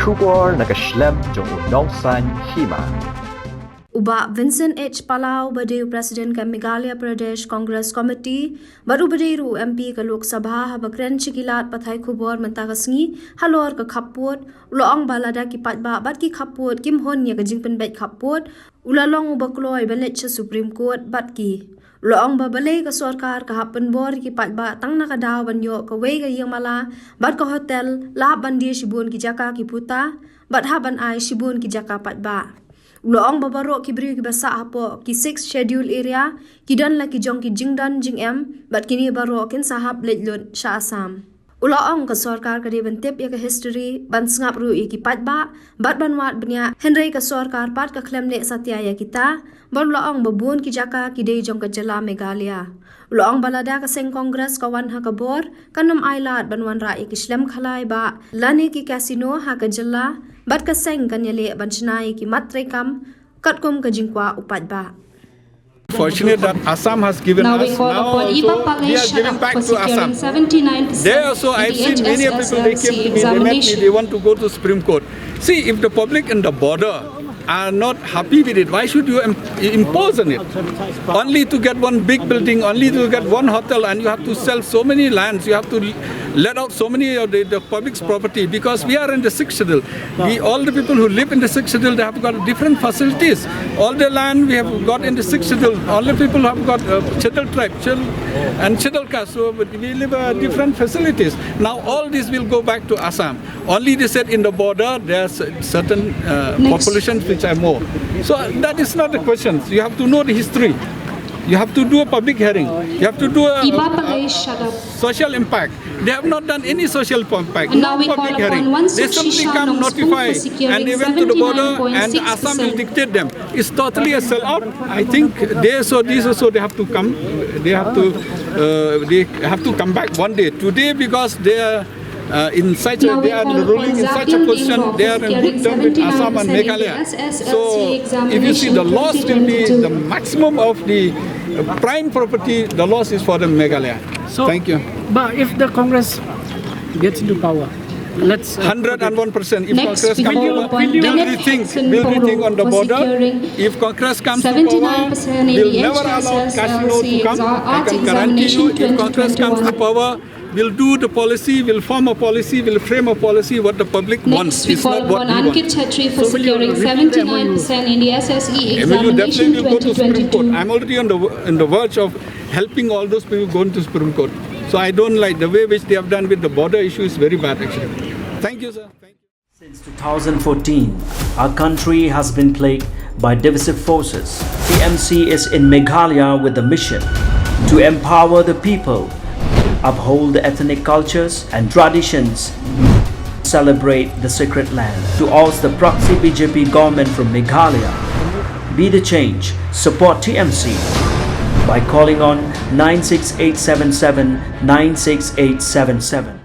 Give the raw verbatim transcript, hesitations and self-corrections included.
Khubor na ka shlem jong u Nongsaiñ Hima. U Bah Vincent H Pala, uba dei u President ka Meghalaya Pradesh Congress Committee bad uba dei ruh u M P ka Lok Sabha, haba kren sha ki lad pathai khubor mynta ka sngi halor ka khappud, u la ong ba lada ki paidbah bad ki khappud kim hun ïa ka jingpynbeit khappud, u la long uba kloi ban leit sha Supreme Court bad ki. U la ong ba balei ka sorkar ka hap pynbor ïa ki paidbah tang na ka daw ban ïoh kawei ka ïingmala bad ka hotel, la hap ban die shibun ki jaka ki puta bad hap ban ai shibun ki jaka paidbah. U la ong ba baroh ki briew kiba sah hapoh ki Sixth Schedule area ki don la ki jong ki jingdon jingem bad kine baroh kin sa hap leit lut sha Assam. U la ong ka sorkar ka dei ban tip ïa ka history, ban sngap ruh ïa ki paidbah bad ban wad bniah, hynrei ka sorkar pat ka khlem leh satia ïa kita. Bad u la ong ba bun ki jaka ki dei jong ka jylla Meghalaya. U la ong ba lada ka seng Congress ka wan ha ka bor, kan ym ailad ban wanrah ïa ki shlem khalai bah lane ki casino ha ka jylla, bad ka seng kan ïaleh ban shna ïa ki mat treikam katkum ka jingkwah u paidbah. Fortunate that Assam has given Now we us. call Now upon Iba also we Pale are giving Shadap back for to securing Assam. seventy-nine percent There also in I've the seen many of people, they came HSSLC to me, they met me, examination. They want to go to Supreme Court. See, if the public in the border are not happy with it, why should you im- impose on it? Only to get one big building, only to get one hotel, and you have to sell so many lands, you have to let out so many of the, the public's property, because we are in the sixth schedule. We, all the people who live in the sixth schedule, they have got different facilities. All the land we have got in the sixth schedule, all the people have got uh, scheduled tribe, scheduled, and scheduled caste. So but we live uh, different facilities. Now all this will go back to Assam. Only they said in the border there are cer- certain uh, Next. populations which are more. So uh, that is not a question. You have to know the history. You have to do a public hearing. You have to do a, Iba a, Pale a Shadap. social impact. They have not done any social impact. And now No we call public upon hearing. One They Six simply Shisha come, Nongspung notify, for securing and they went to the border, and Assam will seventy-nine point six percent. Dictate them. It's totally a sellout. I think they so these also they have to come. They have to. Uh, they have to come back one day. Today because they are uh, in such a, Now they we are call ruling upon in such a Zakiuddin position, Engoh they are for in good terms with securing Assam and seventy-nine percent in the Meghalaya. S S L C So if you see, the examination loss will be twenty twenty-two. The maximum of the uh, prime property, the loss is for the Meghalaya. So, Thank you. But if the Congress gets into power, let's uh, Hundred and one percent. If Next, Congress we comes call to power, upon we'll Kenneth rethink. Hudson We'll Poro rethink on the for border. Securing If Congress comes to seventy-nine power, percent in we'll the never allow casino to H S S L C come. I arts can guarantee you. Examination If Congress comes to twenty twenty-one. Power, we'll do the policy. We'll form a policy. We'll frame a policy what the public wants. Next, we It's call not what upon we want. Ankit Chetri for securing seventy-nine percent in the S S E M L U definitely examination will go to Supreme Court. twenty twenty-two. I'm already on the on the verge of helping all those people going to Supreme Court. So I don't like the way which they have done with the border issue is very bad actually. Thank you, sir. Thank you. Since two thousand fourteen, our country has been plagued by divisive forces. T M C is in Meghalaya with the mission to empower the people, uphold the ethnic cultures and traditions, celebrate the sacred land, to oust the proxy B J P government from Meghalaya. Be the change. Support T M C by calling on nine six eight seven seven nine six eight seven seven.